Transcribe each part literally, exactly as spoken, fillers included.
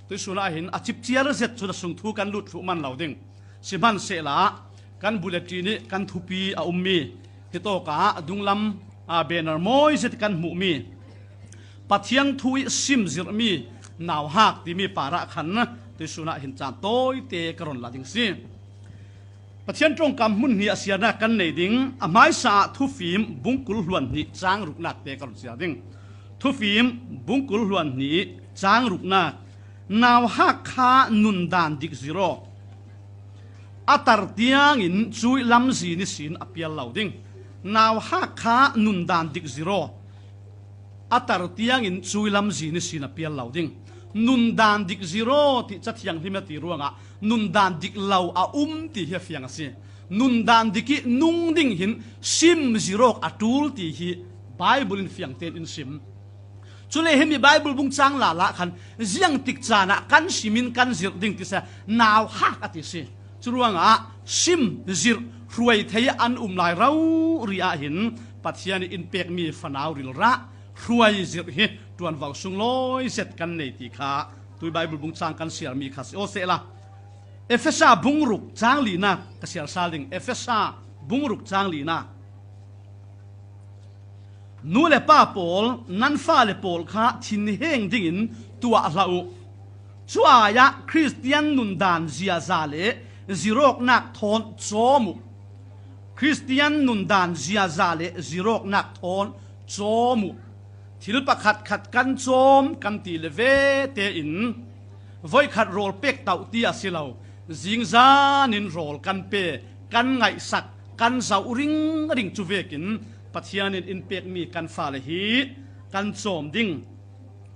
Tuisun ah hin a cipciar zet cun a sung thu kan lut thluh man lo ding. Sihmanhsehla kan bulletin ih kan thupi a ummi hi tawkah dunglam, aa, banner mawi zet kan hmuhmi Pathian thu ih sim zirhmi nauhak timi parah khan tuisun ah hin caan tawite ka run la ding si. Pathian ṭongkam hmun hnih a siarnak kan nei ding. A hmaisa ah Thufim bungkul hluan hnih cang ruknak te ka run siar ding. Thufim bungkul hluan hnih cang ruknak. Nauhak kha nundan dik zir aw. A tar tiangin cuih lamzin ihsin a pial lo ding. Nauhak kha nundan dik zir aw. A tar tiangin cuih lamzin ihsin a pial lo ding. Nundan dik zir aw ti Cathianghlim a ti ruangah nundan dik lo a um ti hi a fiang a si. Nundan dik ih nung ding hin sim zir awk a ṭul ti hi Baibal in fiang tein in sim. Cule himi Baibal bung cang lala khan ziangtik caan ah kan sim in kan zirh ding ti si, nauhak a ti si. Curuangah sim zirh hruai thei an um lai rori ah hin Pathian ih in pekmi fanau rilrah hruai zirh hi ṭuanvo sunglawi zet kan nei ti kha tui Baibal bung cang kan siarmi kha si aw sehla. Efesa bung ruk cang linak ka siar sal ding. Efesa bung ruk cang linak. Nu le pa pawl, nan fale pawl kha thinheng dingin tuah hlah uh. Cu ai-ah Khristian nundan ziaza le zirawknak thawn cawm uh. Khristian nundan ziaza le zirawknak thawn cawm uh. Thil pakhatkhat kan cawm kan ti le ve tein voikhat rawl pek tauh ti a si lo. Zingzan in rawl kan pe, kan ngaihsak, kan zoh ringring cu vekin Pathian in in pekmi kan fale hi kan cawm ding.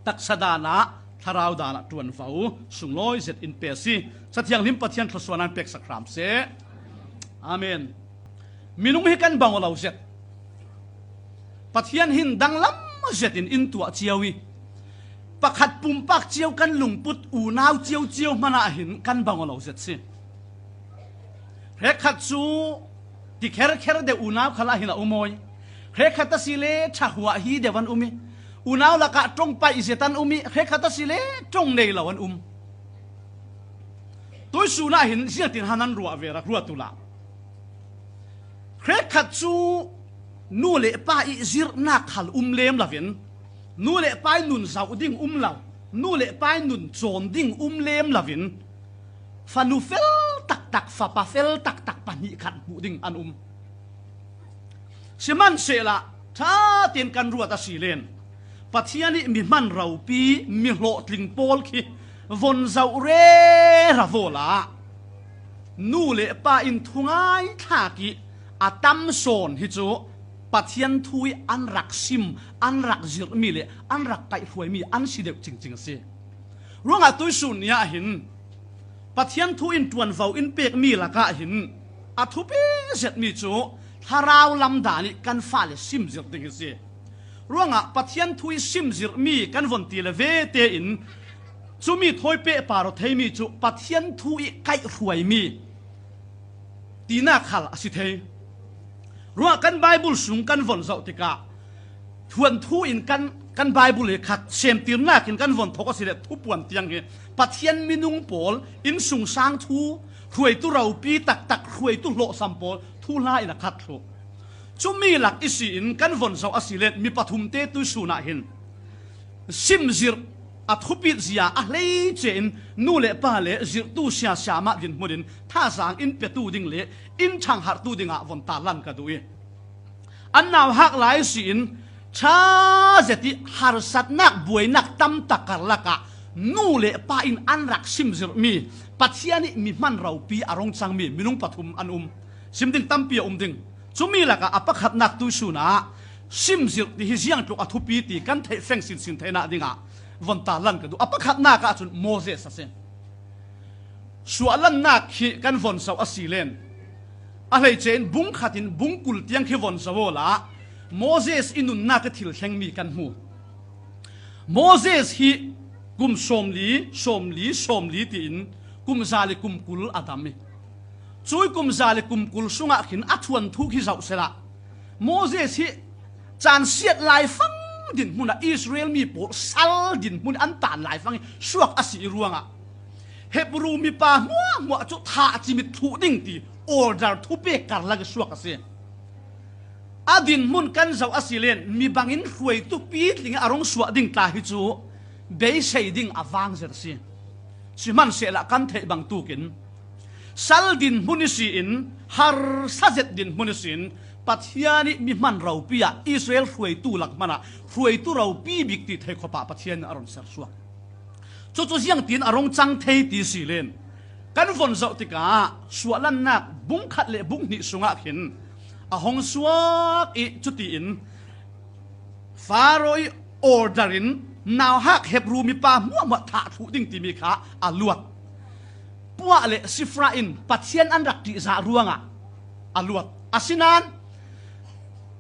Taksa dan ah, thlarau dan ah ṭuanvo sunglawi zet in pe a si. Cathianghlim Pathian thluasuah in peksak hram seh. Amen. Minung hi kan bang aw lo zet. Pathian hin danglam zetin in tuah cio ih pakhat pumpak cio kan lungput unau cio cio hmanah hin kan bang aw lo zet si. Hrekkhat cu ti kherkher deuh unau khalah hin a um aw ih, hrekkhat asile ṭha huah hi deuh an um ih, unau lakah ṭong paih zet an um ih, hrekkhat asile ṭong nei lo an um. Tuisun ah hin ziangtin han an ruah ve rak ruat uhla. Hrekkhat cu nu le pa ih zirhnak khal um lem loin, nu le pa ih nun zoh ding um lo, nu le pa ih nun cawn ding um lem loin, fanu fel taktak, fapa fel taktak pahnih khat hmuh ding an um. Sihmanhsehla, ṭha tein kan ruat a si len, Pathian ih mi hman ropi, mi hlawhtling pawl khi von zoh rero awla, nu le pa in thungai thlak ih a tam sawn hi cu Pathian thu ih an rak sim, an rak zirhmi le an rak kaihhruaimi an si deuh cingcing a si. Ruangah tuisun ni ah hin Pathian thu in ṭuanvo in pekmi lakah hin a thupi zetmi cu thlarau lamdan ih kan fale simzirh ding hi si. Ruangah Pathian thu ih simzirhmi kan von ti le ve tein cumi thawi pehpar aw theimi cu Pathian thu ih kaihhruaimi tinak khal a si thei. Ruah kan Baibal sung kan von zoh tikah thuanthu in kan, kan Baibal hi khat semtirnak in kan von thawk a si le thupuan tiang hi Pathian minung pawl innsungsang thu hruaitu ropi taktak hruaitu hlawhsam pawl thuhla in a khat thluh. Cumi lak ihsi in kan von zoh a si le mi pathumte tuisun ah hin simzirh a thupit zia a hleice in nu le pa le zirhtu siasiama dinhmun in thazaang in petu ding le in ṭhangharhtu dingah von tarlan ka duh ih, an nauhak lai si in ṭha zet ih harsatnak buainak tamtak karlak ah nu le pa in an rak simzirhmi Pathian ih mi hman ropi a rung cangmi minung pathum an um. Sim ding tampi a um ding. Cumi lakah a pakhatnak tuisun ah simzirh ti hi ziang tluk a thupi ti kan theih feng sinsin theihnak dingah von tarlan ka duh. A pakhatnak ahcun Moses a si. Suahlannak khi kan von zoh a si len, a hleice in bung khat in bung kul tiang khi von zoh awla Moses ih nunnak ih thil thlengmi kan hmu. Moses hi kum sawmli, sawmli, sawmli tiin kum za le kum kul a dam ih, cui kum za le kum kul sungah khin a thuanthu khi zoh sehla Moses hi caan siat laifang dinhmunah Israel mi pawl sal dinhmun an tan lai fangin suak a si ruangah Hebru mipa hmuahhmuah cu thah cimit thluh ding ti order thupek karlak i suak a si. A dinhmun kan zoh a si len mi bangin hruaitu pitling a rung suah ding tla hi cu beisei ding a vang zet a si. Sihmanhsehlaw kan theih bangtukin sal dinhmun ihsin, harsa zet dinhmun ihsin Pathian ih mi hman ropi ah Israel hruaitu lak hmanah hruaitu ropi bik ti thei khop ah Pathian in a run sersuak. Cucu ziangtin a rung cang thei ti si len kan von zoh tikah suahlannak bung khat le bung hnih sungah khin a hung suak ih cutiin Faro ih order in nauhak Hebru mipa hmuahhmuah thah thluh ding timi kha a luat. Puah le Sifra in Pathian an rak ṭihzah ruangah a luat. Asinain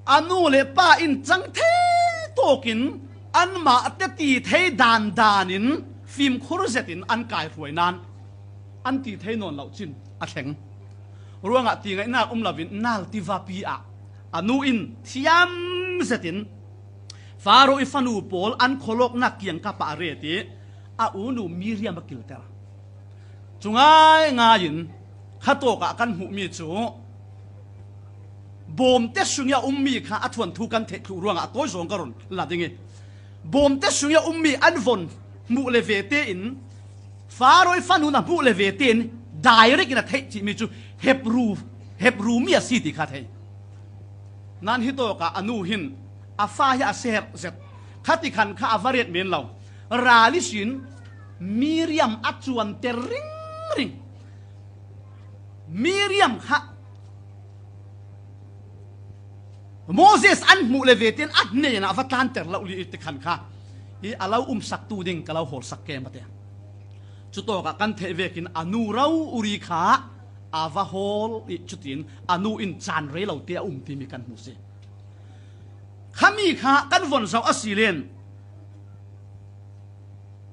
a nu le pa in cang thei tawkin anmah te ti thei dandan in fimkhur zetin an kaihruai nain an ti thei nawn lo cin a thleng. Ruangah ti ngaihnak um loin nal tivapi ah a nu in thiam zetin Faro ih fanu pawl an khualawknak kiangkap ah a ret ih a unu Miriam a kilter. Cu ngaingai in khatawk ah kan hmuhmi cu bawmte sungih a ummi kha a thuanthu kan theih thluh ruangah a tawi zawng ka run la ding ih, bawmte sungih a ummi an von hmuh le ve tein Faro ih fanu na hmuh le ve tein direct in a theih cihmi cu Hebru, Hebru mi a si ti kha thei. Nan hitawk ah a nu hin a fa hi a ser zet. Khati khan kha a va ret men lo. Ral ihsin Miriam a cuanter ringring. Miriam kha Moses an hmuh le ve tein a hnenah va tlanter lo li ti khan kha hi a lo umsaktu ding ka lo hawlsak kem a ti. Cutawkah kan theih vekin a nu rori kha a va hawl ih cutin a nu in caan rei lo te a um timi kan hmu si. Khami kha kan von zoh a si len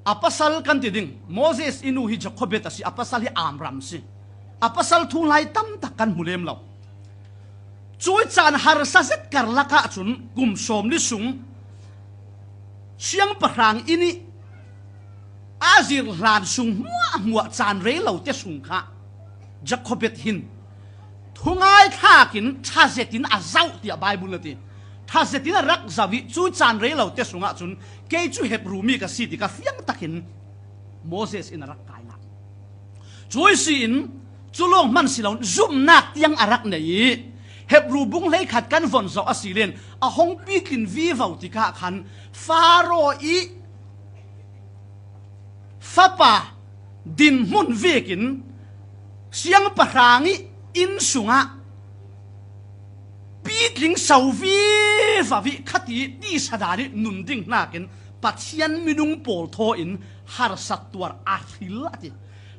a pasal kan ti ding, Moses ih nu hi Jochebed a si, a pasal hi Amram si. A pasal thu lai tamtak kan hmu lem lo. Cuih caan harsa zet karlak ahcun kum sawm ni sung siangpahrang inn ih a zir hlan sung hmuahhmuah caan rei lo te sung kha Jochebed hin thungai thlak in ṭha zetin a zoh tiah Baibal na ti. Ṭha zetin a rak zoh ih cu caan rei lo te sungah cun kei cu Hebru mi ka si ti ka fiang takin Moses in a rak kai ngah. Cuih si in cu lawng hman si loin zumhnak tiang a rak nei ih Hebru bung hleikhat kan von zoh a si len a hung pitlin vivo tikah khan Faro ih fapa dinhmun vekin siangpahrang ih inn sungah pitling so vivo ih khati tisa dan ih nun ding hnakin Pathian minung pawl thaw in harsat tuar a hril a ti.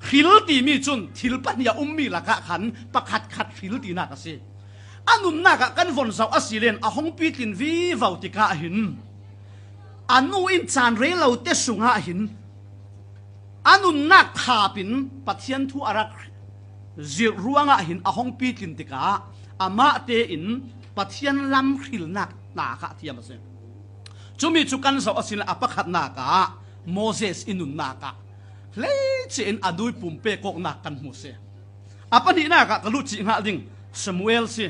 Hril timi cun thil pahnih a ummi lakah khan pakhat khat hril tinak a si. A nunnak ah kan von zoh a si len a hung pitlin vivo tikah hin a nu in caan rei lo te sungah hin a nunnak khap in Pathian thu a rak zirh ruangah hin a hung pitlin tikah amah tein Pathian lam hrilnak hna kha thiam a si. Cumi cu kan zoh a si le a pakhatnak ah Moses ih nunnak ah hleice in a nu ih pumpek awknak kan hmu si. A pahnihnak ah ka luh cih hngal ding Samuel si.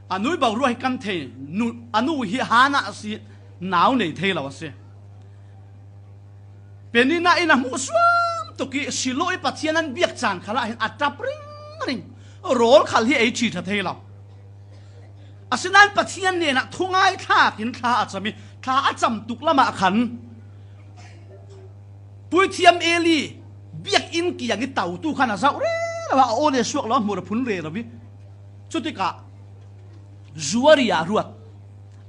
A nu ih boruak hi kan thei, nu, a nu hi Hannah a si, nau nei thei lo a si. Penina in a hmuh suam tuk ih Shiloh ih Pathian an biak caan khalah hin a ṭap ringring. Rawl khal hi ei ṭhi ṭha thei lo. Asinain Pathian hnenah thungai thlak in thla a cam ih thla a cam tuk lamah khan puithiam Eli biakinn kiang ih totu khan a zoh rero a, a aw le suak lo, a hmur a phun rero ih cutikah zu a ri ah ruat.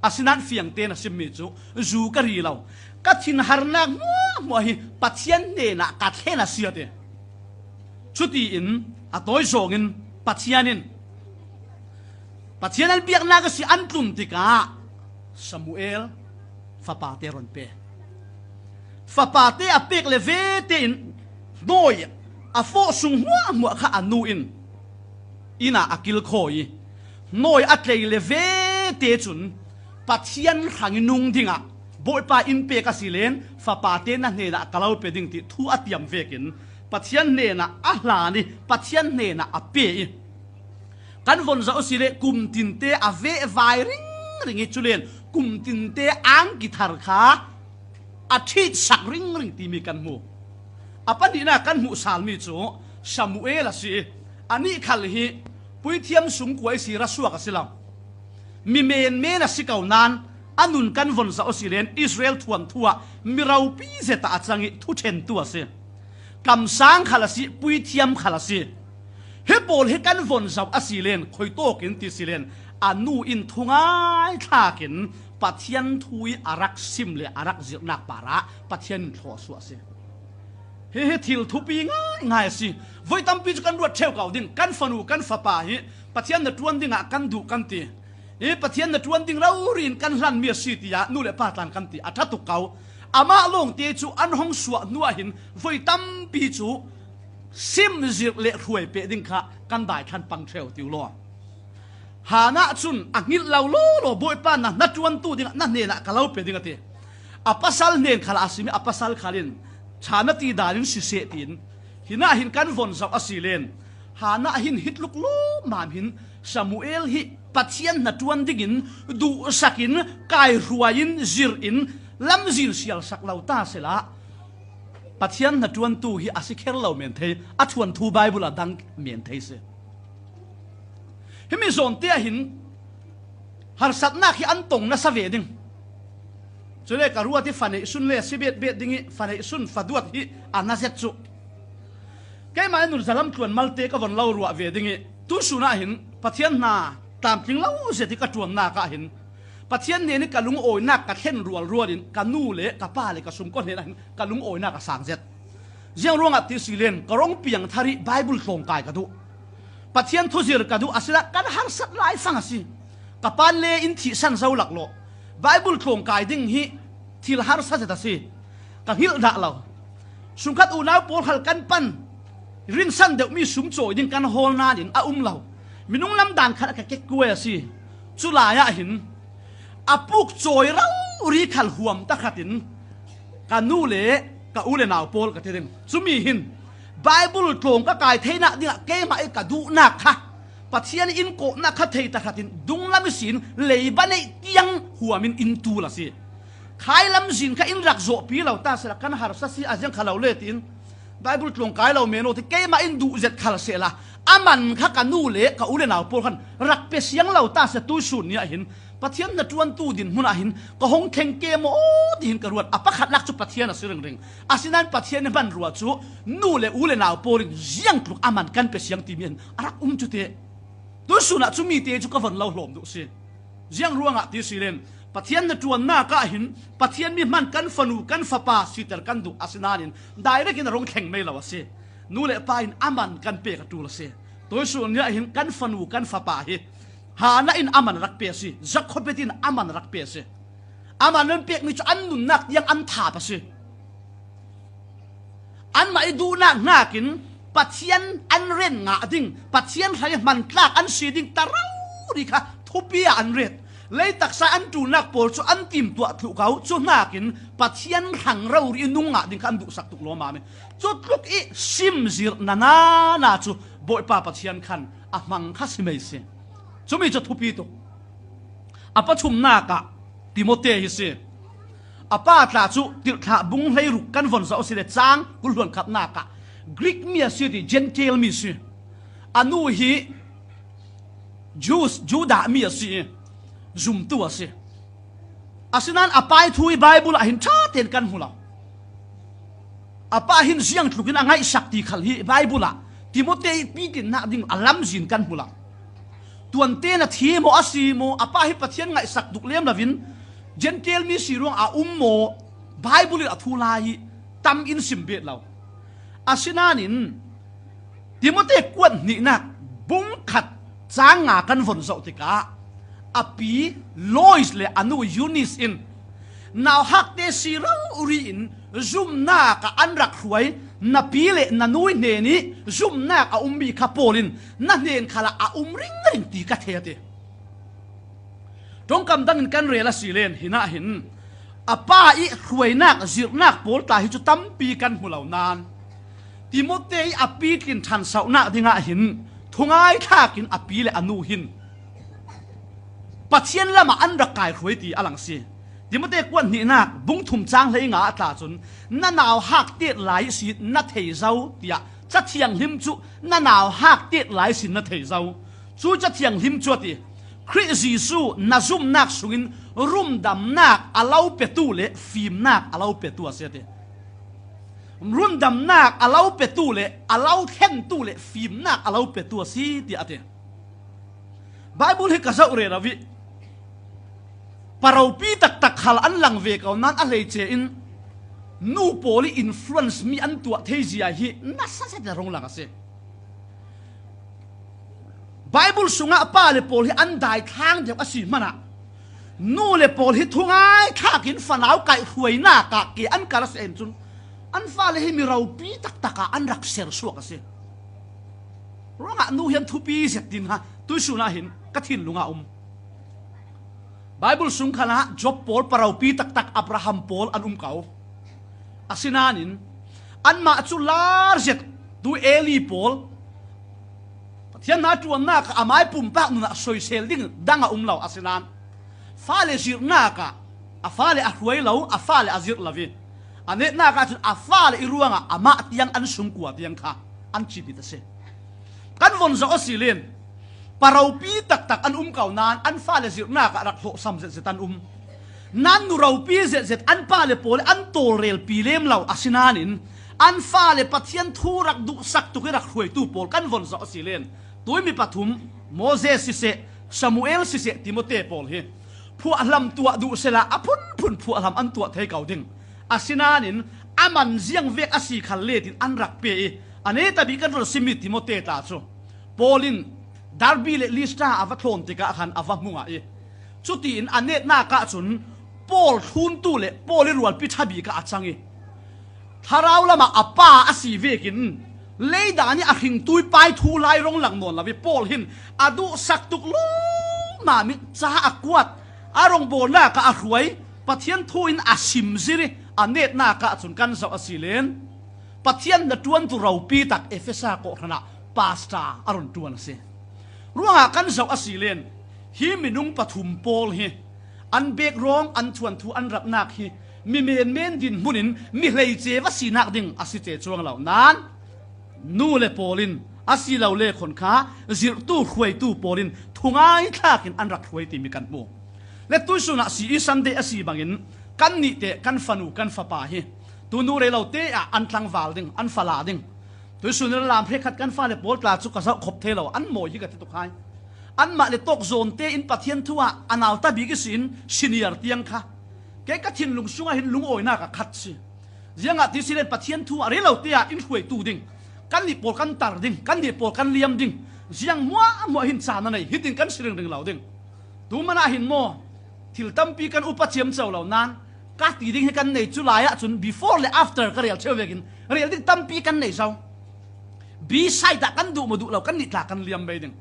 Asinain fiangte na simmi cu zu ka ri lo, ka thinharnak hmuahhmuah hi Pathian hnenah ka thlen a si a ti. Cutiin a tawi zawngin Pathian in Pathian an biaknak a si an tlun tikah Samuel fapate run pe. Fapate a pek le vete in hnawi a fawh sung hmuahhmuah kha a nu in inn ah a kilkhawi ih hnawi a tlei le vete cun Pathian hrang ih nung dingah Bawipa in pek a si len, fapate na hnenah ka lo pe ding ti thu a tiam vekin Pathian hnenah a hlan i, Pathian hnenah a pe i. Kan von zauh a si le kum tinte a veh vai ringring i, culen kum tinte ang kithar kha a ṭhitsak ringring timi kan hmu. A pahnihna kan hmuh salmi cu Samuel a si i, anih khal hi puithiam sungkua i si ra suak a si lo. Mi menmen a si ko nan a nun kan von zauh a si len Israel thuanthu ah mi ropi zet ah a cang i thuṭhentu a si. Kamsang khal a si, puithiam khal a si. Hi pawl hi kan von zauh a si len khuitawk in ti si len a nu in thungai thlak in Pathian thu i a rak sim le a rak zirhnak parah Pathian in thlawsuah a si. Hi hi thil thupi ngaingai a si. Voi tampi cu kan ruat ṭheu ko ding, kan fanu kan fapa hi Pathian na ṭuan dingah kan duh kan ti. Hi Pathian na ṭuan ding rori in kan hlanmi a si tiah nu le pa tlan kan ti a ṭha tuk ko. Amah lawngte cu an hong suah hnuah hin voi tampi cu sim zirh le hruai peh ding kha kan daithlan pang ṭheu ti uh law. Hanah cun a hngilh lo lawlaw, Bawipa na, na ṭuantu dingah na hnenah ka lo pe ding a ti. A pasal hnen khal a simi a pasal khal in ṭha na ti dan in siseh tiin hinah hin kan von zauh a si len Hanah hin hi tluk lawmmam hin Samuel hi Pathian hnaṭuan dingin duhsak in, kaihruai in, zirh in, lamzin sialsak lo ta sehla Pathian hnaṭuantu hi a si kher lo men thei, a thuanthu Baibal a dang men thei si. Himi zawnte ah hin harsatnak hi an tong nasa ve ding. Cule ka ruat hi fa neih sun le a si betbet ding i fa neih sun fa duat hi a na zet cu. Keimah in nun zalam tluan malte ka von lo ruah ve ding i tusun ah hin Pathian hna tlamtling lo zet hi ka ṭuannak ah hin Pathian hnen i ka lungawinak ka thlen rualrual in ka nu le ka pa le ka sungkua hnen ah hin ka lungawinak a sang zet. Ziang ruangah ti si len ka rong piang thar i Baibal tlawng kai ka duh. Pathian thuzir ka duh, a sila kan harsat lai fang a si. Ka pan le in thihsan zo laklawh. Baibal tlawng kai ding hi thil harsa zet a si. Ka hngilh dah lo. Sungkhat unau pawl khal kan pan rinsan deuhmi sum cawi ding kan hawl nain a um lo. Minung lam dan khat a ka kekkuai a si. Culai ah hin a puk cawi rori khal huam takhat in ka nu le ka u le nau pawl ka ti ding. Cumi hin Baibal tlawng ka kai theinak dingah keimah i ka duhnak kha Pathian in kawhnak kha thei takhat in dunglam ihsin leiba neih tiang huam in in tul a si. Khai lamzin kha in rak zawhpi lo ta sehla kan harsa si a ziang kha lo le tiin Baibal tlawng kai lo men aw ti keimah in duh zet khal sehla a man kha ka nu le ka u le nau pawl khan rak pe siang lo ta seh tuisun ni ah hin Pathian hnaṭuantu dinhmun ah hin ka hong thleng ke maw ti hin ka ruat. A pakhatnak cu Pathian a si ringring. Asinain Pathian i hman ruah cu nu le u le nau pawl in ziang tluk a man kan pe siang timi hin a rak um cu ti. Tuisun ah cu mite cu ka von lo hlawm duh si. Ziang ruangah ti si len Pathian hnaṭuannak ah hin Pathian mi hman kan fanu kan fapa siter kan duh a si nain direct in a rung thleng mei lo a si. Nu le pa in a man kan pek a ṭul a si. Tuisun ni ah hin kan fanu kan fapa hi Hanah in a man rak pe a si. Jakob in a man rak pe a si. A man nan pekmi cu an nunnak tiang an thap a si. Anmah i duhnak hnakin Pathian an ren ngah ding, Pathian hrang i hmantlak an si ding ta rori kha thupi ah an ret. Leitaksa an ṭulnak pawl cu an timtuah thluh ko, cu hnakin Pathian hrang rori i nung ngah ding kha an duhsak tuk lawmmam i. Cutluk i simzirh na nana cu Bawipa Pathian khan a hmang kha si mei si. Cumi cu thupi tuk. A pathumnak ah Timote hi si. A pa tla cu tirhthlah bung hleiruk kan von zoh a si le cang kul hluan khatnak ah Greek mi a si ti, Gentile mi si. A nu hi Jews, Judah mi a si i zumtu a si. Asinain a pa i thu hi Baibal ah hin ṭha tein kan hmu lo. A pa hin ziang tlukin a ngaihsak ti khal hi Baibal ah Timote i pitinnak ding a lamzin kan hmu lo. Tuante na thi maw a si maw, a pa hi Pathian ngaihsak tuk lem loin Gentile mi si ruang a um maw, Baibal in a thu lai hi tam in sim bet lo. Asinain Timote kuat hnihnak bung khat cang nga kan von zoh tikah a pi Lois le a nu Eunice in nauhakte si rori in zumnak ah an rak hruai, na pi le na nu hnen i zumnak a ummi kha pawl in na hnen khalah a um ringring ti ka thei a ti. Ṭongkam dangin kan rel a si len hinah hin a pa i hruainak, zirhnak pawl tla hi cu tampi kan hmu lo nain Timote i a pitlin ṭhansohnak dingah hin thungai thlakin a pi le a nu hin Pathian lamah an rak kai hruai ti a lang si. Timote kuat hnihnak bung thum cang hleinga a tla cun, na nauhak tet lai ihsin na thei zo, tiah Ca Thianghlim cu na nauhak tet lai ihsin na thei zo. Cu Ca Thianghlim cu a ti, Khrih Jesuh na zumnak sungin rundamnak a lo petu le fimnak a lo petu a si a ti. Rundamnak a lo petu le a lo thlentu le fimnak a lo petu a si, tiah a ti. Baibal hi ka zoh rero i, paropi taktak khal an lang ve ko nain a hleice in nu pawl i influence mi an tuah thei zia hi nasa zet in a rung lang a si. Baibal sungah pa le pawl hi an daithlang deuh a si hmanah nu le pawl hi thungai thlakin fanau kaihhruainak ah ke an kar a si ahcun an fale hi mi ropi taktak ah an rak ser suak a si. Ruangah nu hi an thupi zet ding ha, tuisun ah hin ka thinlung ah um. Baibal sung khalah Job pawl, paropi taktak Abraham pawl an um ko. Asinain anmah cu lar zet tu Eli pawl Pathian hna ṭuannak ah amai pumpak nun ah soisel ding dang a um lo. Asinain fale zirhnak ah a fale a hruai lo, a fale a zirh lo i a netnak ahcun a fale i ruangah amah tiang an sungkua tiang kha an cibit a si. Kan von zoh a si len, paropi taktak an um ko nain an fale zirhnak ah rak hlawhsam zetzet an um. Nan nu ropi zetzet an pa le pawl an tawlrelpi lem lo. Asinain an fale Pathian thu rak duhsak tuk i rak hruaitu pawl kan von zoh a si len, tuimi pathum, Moses siseh, Samuel siseh, Timote pawl hi phuahlam tuah duh sehla a phunphun phuahlam an tuah thei ko ding. Asinain a man ziang vek a si khal letin an rak pe i a netabik kan rak simi Timote tla cu Paul in Derbe le Listra a va thlawn tikah khan a va hmu ngah i cutiin a netnak ahcun Paul thluntu le Paul i rualpi ṭha bik ah a cang i thlarau lamah a pa a si vekin leidan i a hringtu i pa i thu lai rung lang nawn lo i Paul hin a duhsak tuk lawmam i ca a kuat, a rawngbawlnak ah a hruai, Pathian thu in a sim zir i a netnak ahcun kan zoh a si len Pathian hnaṭuantu ropi tak Efesa kawhhran ah pastor a run ṭuan a si. Ruangah kan zoh a si len hi minung pathum pawl hi an background, an thuanthu, an ratnak hi mi menmen dinhmun in mi hleice va sinak ding a si te cuang lo. Nan nu le pawl in a si lo le khawn kha zirhtu hruaitu pawl in thungai thlakin an rak hruai timi kan hmu. Le tuisun ah si i Sunday a si bangin kan nih te kan fanu kan fapa hi tunu rei lo te ah an tlangval ding, an fala ding. Tuisun in lam hrekkhat kan fale pawl tla cu ka zoh khop thei lo, an mawi hi ka ti tuk hai. Anmah le tawk zawn tein Pathian thu ah a nauta bik ihsin senior tiang kha kei ka thinlung sungah hin lungawinak a khat si. Ziangah ti si len Pathian thu ah rei lo te ah in hruaitu ding, kan nih pawl kan tar ding, kan nih pawl kan liam ding, ziang hmuahhmuah hin caan a nei, hitin kan si ringring lo ding. Tu hmanah hin maw, thil tampi kan upa ciamco lo nan, ka ti ding hi kan nei cu lai ahcun before le after ka rel cheu vekin rel ding tampi kan nei zo. B side ah kan duh maw duh lo, kan nih tla kan liam bei ding.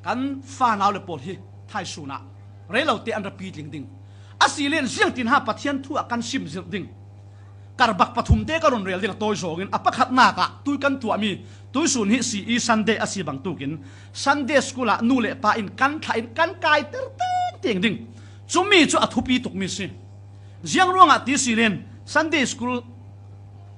Kan fanau le pawl hi thaisun ah rei lo te an ra pitling ding. A si len ziangtin ha Pathian thu ah kan sim zirh ding. Karbak pathum te ka run rel ding a tawi zawngin a pakhatnak ah tui kan tuahmi tuisun hi si i Sunday a si bangtukin Sunday school ah nu le pa in kan thlah in kan kaiter tengteng ding. Cumi cu a thupi tukmi si. Ziang ruangah ti si len Sunday school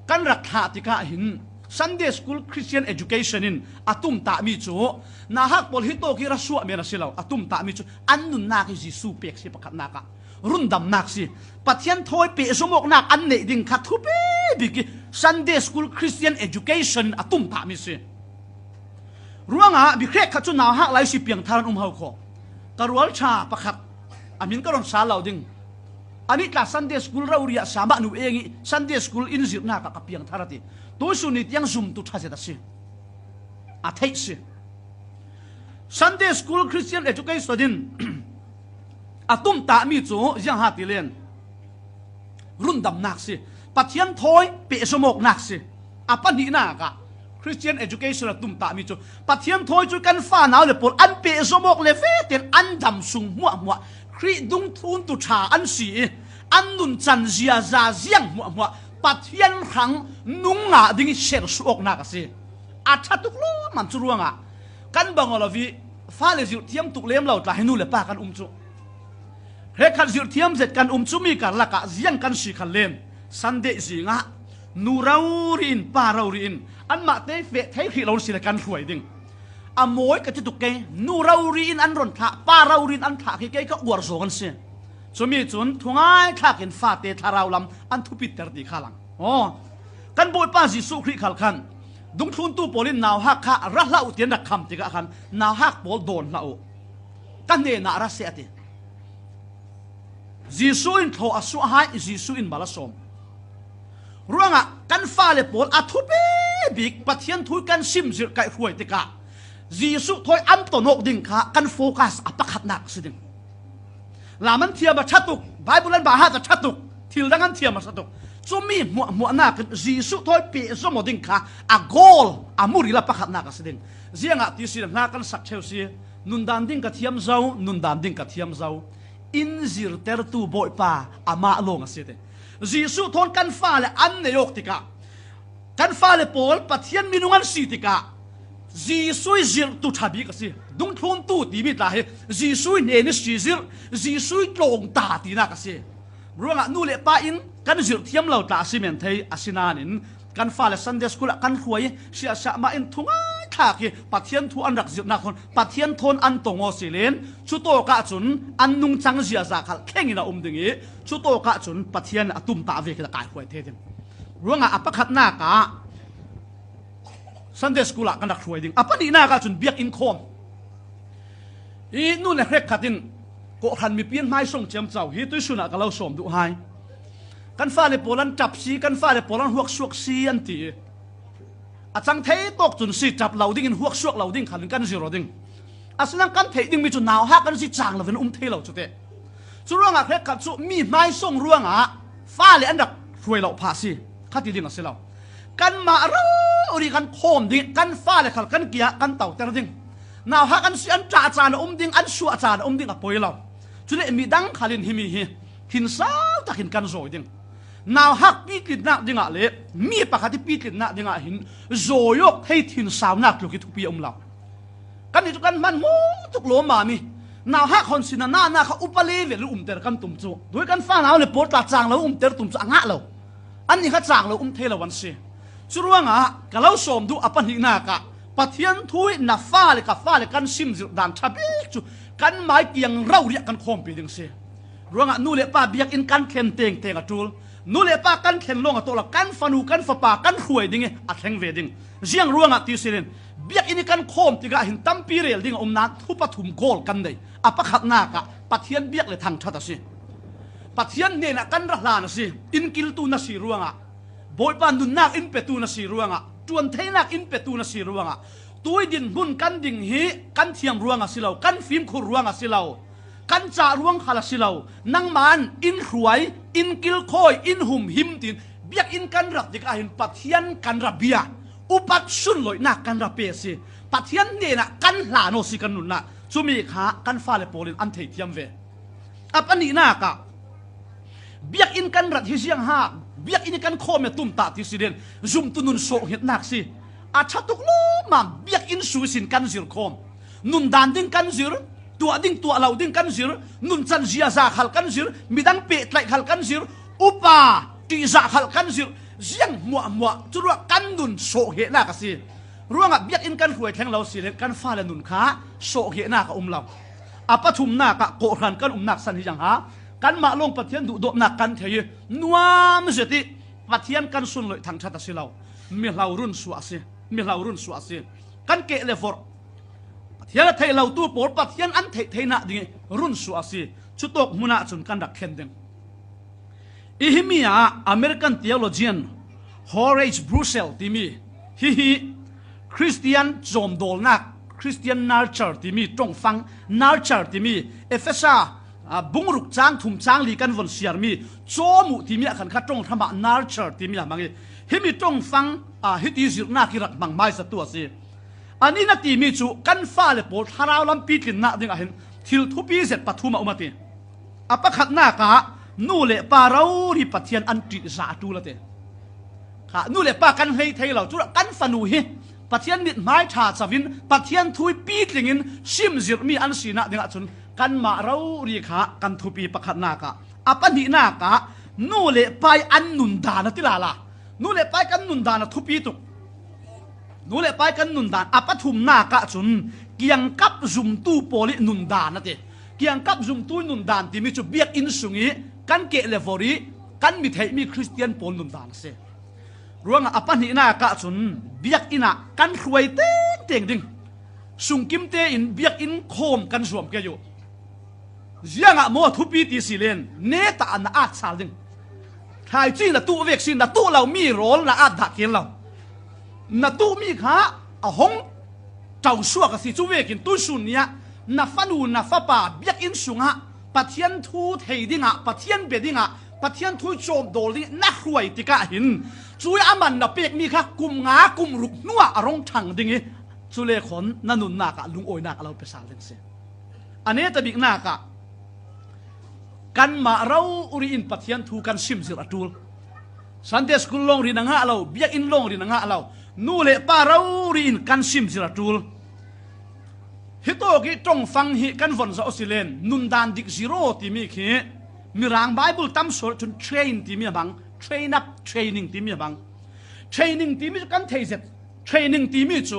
kan rak thlah tikah hin Sunday school Christian education in a tumtahmi cu nauhak pawl hi tawk i ra suah men a si lo, a tumtahmi cu an nunnak i Jesuh pek si pakhatnak ah rundamnak si. Pathian thawi pehzomawknak an neih ding kha thupi bik i Sunday school Christian education a tumtahmi si. Ruangah mi hrekkhat cu nauhak lai si piangthar an um ho kho. Ka rualṭha pakhat, a min ka ron sa lo ding. Anih tla Sunday school rori ah sa mah nu eng i Sunday school in zirhnak ah ka piangthar a ti. Tuisun ni tiang zumtu ṭha zet a si. A theih si. Sunday school Christian education in a tumtahmi cu ziang ha ti len rundamnak si. Pathian thawi pehzomawknak si. A pahnihnak ah Christian education a tumtahmi cu Pathian thawi cu kan fanau le pawl an pehzomawk le vetein an dam sung hmuahhmuah Khrih dungthluntu ṭha an si i An nunchan ziaza ziang hmuahhmuah Pathian hrang nung ngah ding i sersuh awknak a si. A ṭha tuk lawmam cu ruangah kan bang aw lo i fale zirhthiam tuk lem lo tla hi nu le pa kan um cu. Hrekkhat zirhthiam zet kan um cu mi karlak ah ziang kan si khan len Sunday zing ah nu rori in pa rori in anmah te feh thei hrih lo an si le kan hruai ding. A mawi ka ti tuk kei, nu rori in an ron thlah, pa rori in an thlah khi kei ka uar zawng an si. Cumi cun thungai thlak in fate thlarau lam an thupiter ti kha lang. Aw, kan Bawipa Jesuh Khrih khal khan dungthluntu pawl in nauhak kha ra hlah uh tian rak kham tikah khan nauhak pawl dawn hlah uh, ka hnenah ra seh a ti. Jesuh in thlawh a suah hai, Jesuh in mal a sawm. Ruangah kan fale pawl a thupi bik Pathian thu kan sim zirh kaih hruai tikah Jesuh thawi an ton awk ding kha kan focus a pakhatnak a si ding. Lam an thiam a ṭha tuk, Bible an bahhat a ṭha tuk, thil dang an thiam a ṭha tuk. Cumi hmuahhmuahnak in Jesuh thawi pehzom aw ding kha a goal, a muril a pakhatnak a si ding. Ziangah ti si le hna kan sak ṭheu si, nundan ding ka thiam zo, nundan ding ka thiam zo. In zirtertu Bawipa amah lawng a si te. Jesuh thawn kan fale an nei awk tikah, kan fale pawl Pathian minung an si tikah, Jesuh i zirhtu ṭha bik a si. Dungthluntu timi tla hi Jesuh i hnen i si zirh, Jesuh i tlawng ta tinak a si. Ruangah nu le pa in kan zirh thiam lo tla a si men thei, a si nain kan fale Sunday school ah kan hruai i siahsiah mah in thungai thlak hi Pathian thu an rak zirhnak thawn Pathian thawn an tong aw si len, cutawk ah cun an nungcang ziaza khal thleng in a um ding i, cutawk ah cun Pathian a tumtah vek in a kai hruai thei ding. Ruangah a pakhatnak ah Sunday school ah kan rak hruai ding. A pahnihnak ah cun biakinn khawm. I nu le hrekkhat in kawhhran mipi an hmaisawng ciamco hi tuisun ah ka lo sawm duh hai. Kan fale pawl an ṭap si, kan fale pawl an huaksuak si an ti i, a cang thei tawk cun si, ṭap lo dingin huaksuak lo ding khalin kan zir aw ding. Asinain kan theih dingmi cu nauhak kan si, cang lo in um thei lo cu teh. Cu ruangah hrekkhat cu mi hmaisawng ruangah fale an rak hruai lo phah si, kha ti ding a si lo. Kanmah rori kan khawm ding, kan fale khal kan kiah kan toter ding. Nauhak an si, an ṭah caan a um ding, an suah caan a um ding a poi lo. Cule midang khalin himi hi thinsau takin kan zawi ding. Nauhak pitlinnak dingah le mi pakhat i pitlinnak dingah hin zawi awk thei thinsaunak tluk i thupi a um lo. Kan nih cu kan hman maw tuk lawmmam i, nauhak hon sin a na na kha upa level i umter kan tum cu, dui kan fanau le pawl tla cang lo umter tum cu a ngah lo. Annih kha cang lo um thei lo an si. Curuangah ka lo sawm duh a pahnihnak ah Pathian thu i na fale ka fale kan sim zirh dan ṭha bik cu kan mai kiang roriah kan khawmpi ding si. Ruangah nu le pa biakinn kan thlen tengteng a ṭul. Nu le pa kan thlen lawng a tawh lo, kan fanu kan fapa kan hruai ding i a thleng ve ding. Ziang ruangah ti si len, biakinn i kan khawm tikah hin tampi rel ding a um nain thu pathum goal kan nei. A pakhatnak ah Pathian biak le thangṭhat a si. Pathian hnenah kan ra hlan a si. Inn kiltu na si ruangah, Bawipa nunnak in petu na si ruangah, ṭuantheinak in petu na si ruangah, tui dinhmun kan ding hi kan thiam ruang a si lo, kan fimkhur ruang a si lo, kan cah ruang khal a si lo. Nangmah in inn hruai, inn kilkhawi, inn humhim tiin biakinn kan rat tikah hin Pathian kan ra bia, upat sunloihnak kan ra pe a si. Pathian hnenah kan hlan aw si kan nunnak. Cumi kha kan fale pawl in an theithiam ve. A pahnihnak ah biakinn kan rat hi ziang ha, biakinn i kan khawm i a tumtah ti si len, zumtu nun sawhhngetnak si. A ṭha tuk lawmmam biakinn sui sin kan zir khawm. Nundan ding kan zir, tuah ding tuah lo ding kan zir, nuncan ziaza khal kan zir, midang pehtlaih khal kan zir, upa ṭihzah khal kan zir, ziang hmuahhmuah cu ruah kan nun sawhhngetnak a si. Ruangah biakinn kan hruai thleng lo si len kan fale nun kha sawhhngetnak a um lo. A pathumnak ah kawhhran kan umnak san hi ziang ha, kanmah lawng Pathian duhdawtnak kan thei i nuam zet i Pathian kan sunloih thangṭhat a si lo. Mihlo run suah a si. Mihlo run suah a si. Kan keh le vorh, Pathian a theih lotu pawl Pathian an theih theinak ding i run suah a si. Cutawk hmun ah cun kan rak thlen ding. I himi ah American theologian Horace Bushell timi, hihi Christian cawmdawlnak, Christian nurture timi ṭongfang, nurture timi Efesa, aa, bungruk cang thum cang li kan von siarmi cawm uh timi ah khan kha ṭong hram ah nurture timi a hmang i, himi ṭongfang, aa, hiti zirhnak hi rak hmang hmaisatu a si. Anih na timi cu kan fale pawl thlarau lam pitlinnak dingah hin thil thupi zet pathum a um a ti. A pakhatnak ah Nu le pa rori Pathian an ṭihzah a ṭul a ti. Kha, nu le pa kan hlei thei lo, culah kan fanu hi Pathian mithmai ṭha chovin, Pathian thu pi tlingin simzirhmi an sinah dingah cun kanmah rori kha kan thupi pakhatnak ah, a pahnihnak ah nu le pa i an nundan a ti lala. Nu le pa i kan nundan a thupi tuk. Nu le pa i kan nundan a pathumnak ah cun kiangkap zumtu pawl i nundan a ti. Kiangkap zumtu i nundan timi cu biakinn sung i kan keh le vor i kan mi theihmi Khristian pawl nundan a si. Ruangah a pahnihnak ah cun biakinn ah kan hruai tengteng ding. Sungkim tein biakinn khawm kan zuam kei uh. Ziangah maw thupi ti si len, neta na at sal ding. Thlaici na tuh vek si, na tuh lo mi rawl na at dah kir lo. Na tuh mi kha a hong ṭausuak a si, cu vekin tuisun ni ah na fanu na fapa biakinn sungah Pathian thu thei dingah, Pathian bia dingah, Pathian thu cawmdawl ding na hruai tikah hin, cui a man na pekmi kha kum nga kum ruk hnuah a rong ṭhang ding i, cule khawn na nunnak ah lungawinak a lo pe sal ding si. A neta biknak ah kanmah rori in Pathian thu kan simzirh a ṭul. Sunday school lawng rin a ngah lo, biakinn lawng rin a ngah lo, nu le pa rori in kan simzirh a ṭul. Hitawk i ṭongfang hi kan von zoh a si len, nundan dik zero timi khi Mirang Bible tam sual cun train timi a hmang, train up, training timi a hmang. Training timi cu kan thei zet. Training timi cu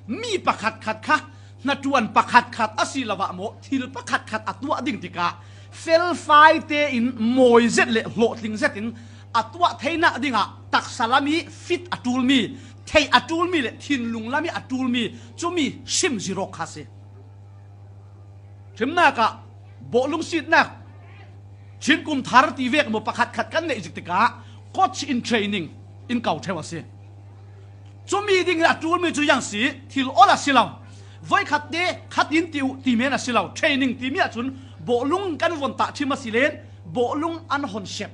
mi pakhatkhat kha hnaṭuan pakhatkhat a si lo ah maw, thil pakhatkhat a tuah ding tikah felfai tein mawi zet le hlawhtling zetin a tuah theinak dingah taksa lam i fit a ṭulmi, theih a ṭulmi le thinlung lam i a ṭulmi cumi simzirh awk kha si. Hrimnak ah bawhlung sitnak, chinkum thar ti vek maw pakhatkhat kan neih zik tikah coach in training in kau ṭheu a si. Cumi ding a ṭulmi cu yang si, thil ol a si lo. Voikhat te khat in ti uh ti men a si lo. Training timi ahcun bawhlung kan von tah ṭhim a si len, bawhlung an hon sep.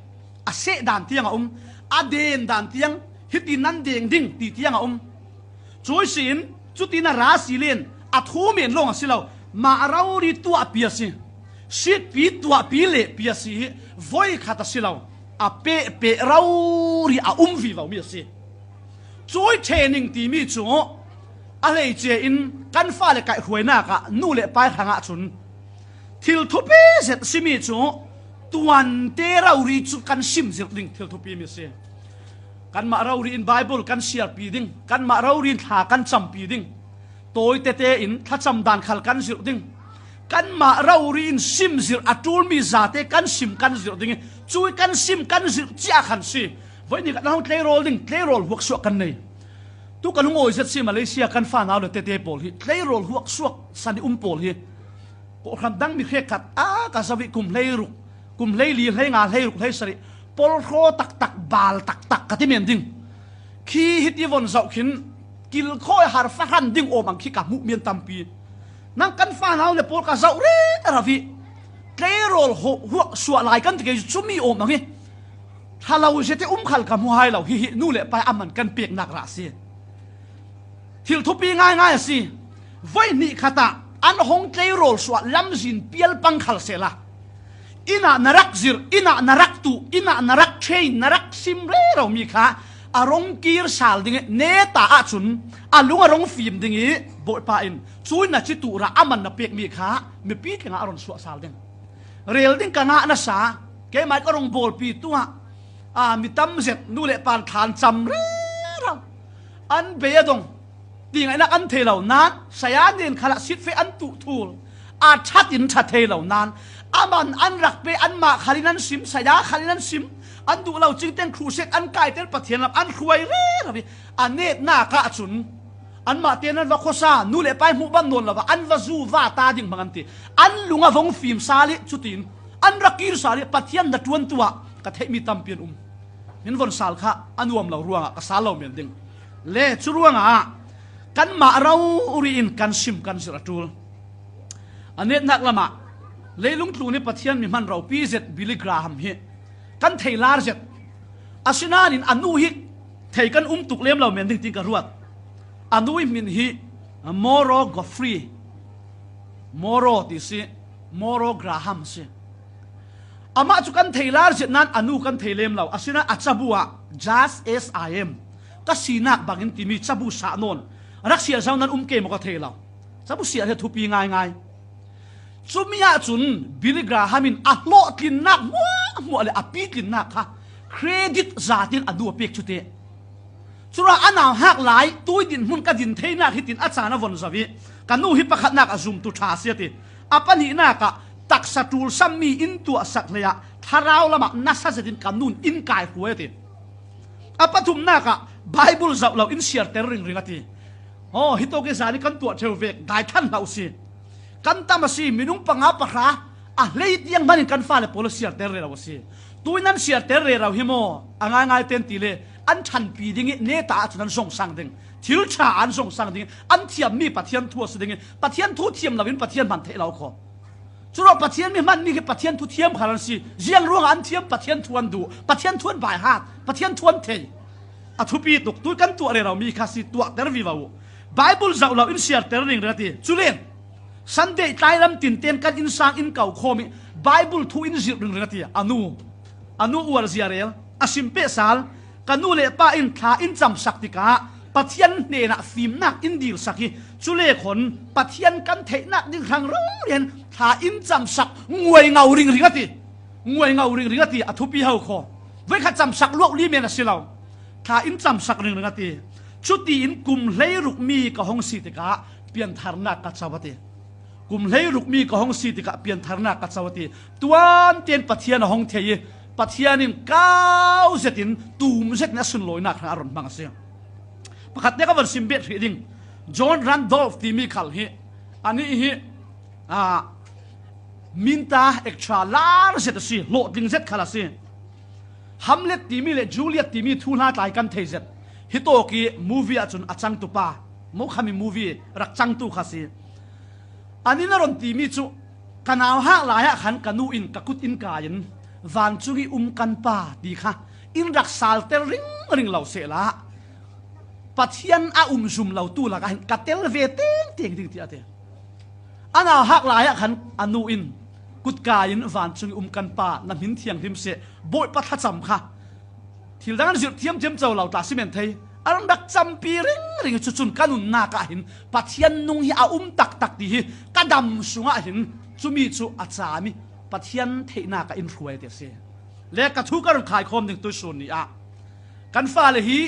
A seh dan tiang a um, a den dan tiang, hiti nan deng ding ti tiang a um. Cui si in, cutin a ra si len, a thu men lawng a si lo, mah rori tuahpi a si. Sitpi tuahpi lehpi a si i, voikhat a si lo, a pehpeh rori a um vivomi a si. Cui training timi cu a hleice in kan fale kaihhruainak ah nu le pa hrangah cun thil thupi zet simi cu tuante rori cu kan simzirh ding thil thupi mi a si. Kanmah rori in Bible kan siarpi ding, kanmah rori in thla kan campi ding, tawi tete in thlacam dan khal kan zirh ding, kanmah rori in simzirh a ṭulmi zate kan sim kan zirh ding i, cui kan sim kan zirh cia khan si. Voihni kan hong tleirawl ding, tleirawl huaksuak kan nei. Tu kan hung awi zet si Malaysia kan fanau le tete pawl hi tleirawl huaksuak san i um pawl hi. Kawhhran dang mi hrekkhat a ka zoh i kum hleiruk, kum hleili, hleinga, hleiruk, hleisarih, polhraw taktak, bal taktak ka ti men ding. Khi hiti von zoh khin kilkhawi har fahran ding awm ang khi ka hmuh mian tampi. Nang kan fanau le pawl ka zoh rero i tleirawl huaksuah lai kan ti kei cumi awm ang i, thalo zete um khal ka hmu hai lo. Hihi nu le pa a man kan peknak rah si. Thil thupi ngaingai a si. Voihnih khat ah an hong tleirawl suah lamzin pial pang khal sehla, inn ah na rak zirh, inn ah na rak tuh, inn ah na rak train, na rak sim rero mi kha a rong kir sal ding i, neta ahcun a lung a rong fim ding i, Bawipa in cui na ci tuh rah a man na pekmi kha mipi tengah a ron suah sal ding. Rel ding ka ngah nasa, keimah ka rong bawlpi tuah, aa, mi tam zet nu le pan thlan cam rero. An bei a dong. Ti ngaihnak an thei lo nan, saya nen khalah sitfeh an tuh thul. A ṭhat in ṭha thei lo nan, a man an rak pe, anmah khalin an sim, saya khalin an sim. An duh lo cingteng crusade an kaiter Pathian lam an hruai rero i, a netnak ahcun anmah tein an va khuasa, nu le pa i hmuh bam nawn lo va, an va zu va ta ding hmang an ti. An lung a vong fim sal i, cutin an rak kir sal i, Pathian na ṭuan tuah ka theihmi tampi an um. Min von sal kha a nuam lo ruangah ka sal lo men ding. Le cu ruangah kanmah rori in kan sim kan zirh a ṭul. A netnak lamah leilung tlun i Pathian mi hman ropi zet Billy Graham hi kan thei lar zet. Asinain a nu hi thei kan um tuk lem lo men ding tiin ka ruat. A nu i hmin hi Moro Godfrey, Moro ti si, Moro Graham si. Amah cu kan thei lar zet nan a nu kan thei lem lo. Asinain a cabu ah, "Just as I am, ka sinak bangin," timi cabu sah nawn. Rak siar zo nan um ke maw ka thei lo. Cabu siar hi a thupi ngaingai. Cumi ahcun Billy Graham in a hlawhtlinnak hmuahhmuah le a pitlinnak kha credit zatin a nu a pek cu teh. Curuangah a nauhak lai tui dinhmun ka din theinak hitin a caan a von zoh ih, "Ka nu hi pakhatnak a zumtu ṭha a si," a ti. A pahnihnak ah, "Taksa ṭulsammi in tuahsak hleiah thlarau lamah nasa zetin ka nun in kai hruai," a ti. A pathumnak ah, "Baibal zoh lo in siarter ringring," a ti. Aw, hitawk ih zan ih kan tuah ṭheu vek, dai ṭhan hlah usih. Kan tam a si, minung panga pahra a hlei tiang hmanin kan fale pawl a siarter rero a si. Tui nan siarter rero hi maw, a ngaingai ten ti le, an ṭhanpi ding ih neta ahcun an zong sang ding. Thil ṭha an zong sang ding ih, an thiammi Pathian thu a si ding ih, Pathian thu thiam loin Pathian hman theih lo kho. Curuangah Pathian mi hmanmi khi Pathian thu thiam khal an si. Ziang ruangah an thiam? Pathian thu an duh, Pathian thu an baihat, Pathian thu an thei. A thupi tuk, tui kan tuah rero mi kha si, tuahter vivo uh. Baibal zoh lo in siarter ringring a ti. Cule Sunday tlailam tinten kan innsang in ko khawm ih Baibal thu in zirh ringring a ti. A nu, a nu uar zia rel a sim peh sal. "Ka nu le pa in thla in camsak tikah Pathian hnenah fimnak in dilsak ih, cule khawn Pathian kan theihnak ding hrang rori in thla in camsak nguaingo ringring," a ti. Nguaingo ringring a ti, a thupi ho kho. Voikhat camsak luak li men a si lo. Thla in camsak ringring a ti. "Cutiin kum hleiruk mi ka hong si tikah piantharnak ka co," a ti. "Kum hleiruk mi ka hong si tikah piantharnak ka co," a ti. Tuan tein Pathian a hong thei ih Pathian in kau zetin, tum zetin a sunlawinak hrang a run hmang a si. Pakhat te ka van sim bet hrih ding. John Randolph timi khal hi, anih hi, ah, minta extra lar zet a si, hlawhtling zet khal a si. Hamlet timi le Juliet timi thuhla tlai kan thei zet. Hitawk ih movie ahcun a cangtu pa, Mokhami movie rak cangtu kha si. Anih na ron timi cu, "Ka nauhak lai ah khan ka nu in ka kut in kai in, 'Vancung ih um kan Pa,' ti kha in rak salter ringring lo sehla, Pathian a um zum lotu lakah hin ka tel ve tengteng ding," tiah a ti. A nauhak lai ah khan a nu in, "Kut kai in, 'Vancung ih um kan Pa, na hmin thianghlim seh, Bawipa thlacam kha,' thil dang an zirh thiamthiam co lo tla si men thei. A rak campi ringring. Cucun ka nunnak ah hin Pathian nung hi a um taktak ti hi ka dam sungah hin cumi cu a cam ih Pathian theihnak ah in hruai," ti a si. Le ka thu ka run khaikhawm ding tuihsun ni ah, kan fale hi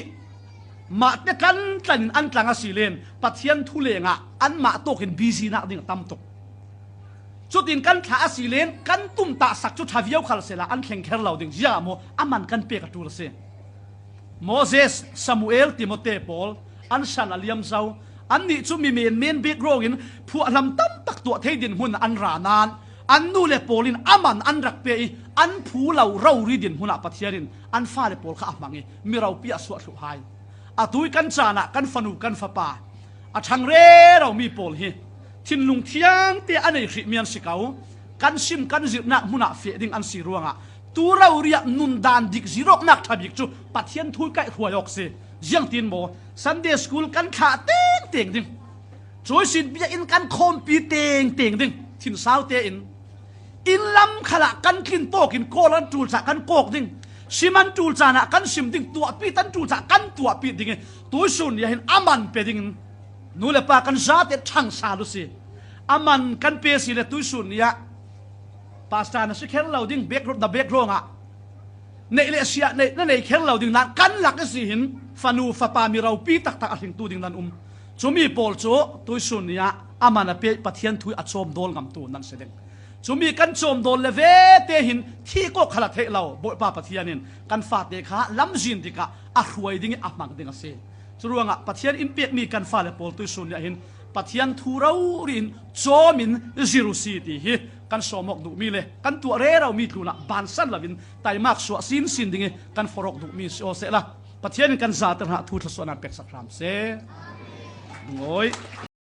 mahte kan tlan in an tlang a si len Pathian thu lengah anmah tawk in busy nak ding a tam tuk. Cutin kan thlah a si len kan tumtahsak cu ṭha viau khal sehla an thleng kher lo ding. Ziah maw? A man kan pek a ṭul a si. Moses, Samuel, Timote pawl an san a liam zo. Annih cu mi menmen bik ruangin phuahlam tamtak tuah thei dinhmun ah an ra nain an nu le pawl in a man an rak pe ih an phu lo rori dinhmun ah Pathian in an fale pawl kha a hmang ih mi ropi a suah thluh hai. Atu ih kan caan ah kan fanu kan fapa, a ṭhang rero mi pawl hi thinlung thiangte a nei hrihmi an si ko. Kan sim kan zirhnak hmun ah feh ding an si ruangah tu rori ah nundan dik zirawknak ṭha bik cu Pathian thu ih kaih hruai awk si. Ziangtin maw? Sunday school kan thlah tengteng ding, cuisin biakinn kan khawmpi tengteng ding, thinsau tein inn lam khalah kan tlin pawk in, kawl an ṭul caah kan kawk ding, sim an ṭul caan ah kan sim ding, tuahpi tan ṭul caah kan tuahpi ding ih tuihsun ni ah hin a man pe dingin nu le pa kan zate ṭhang sal uh si. A man kan pe si le tuihsun ni ah pastor na si kher lo ding, background, na background ah neih le siah neih na nei kher lo ding nan kan lak ihsi hin fanu fapa mi ropi taktak a hlingtu ding nan um. Cumi pawl cu tuihsun ni ah a man a pe ih Pathian thu ih a cawmdawl ngamtu nan si ding. Cumi kan cawmdawl le vete hin thih kawk khal a theih lo Bawipa Pathian in kan fate kha lamzin dikah a hruai ding ih a hmang ding a si. Curuangah Pathian in pekmi kan fale pawl tuihsun ni ah hin Pathian thu rori in cawm in zir uh si ti hi kan sawm awk duhmi le kan tuah rero mi tlunah bansan loin taimak suah sinsin ding ih kan forh awk duhmi si aw sehla, Pathian in kan zate hrangah thu thluasuahnak peksak hram seh. Lungawi.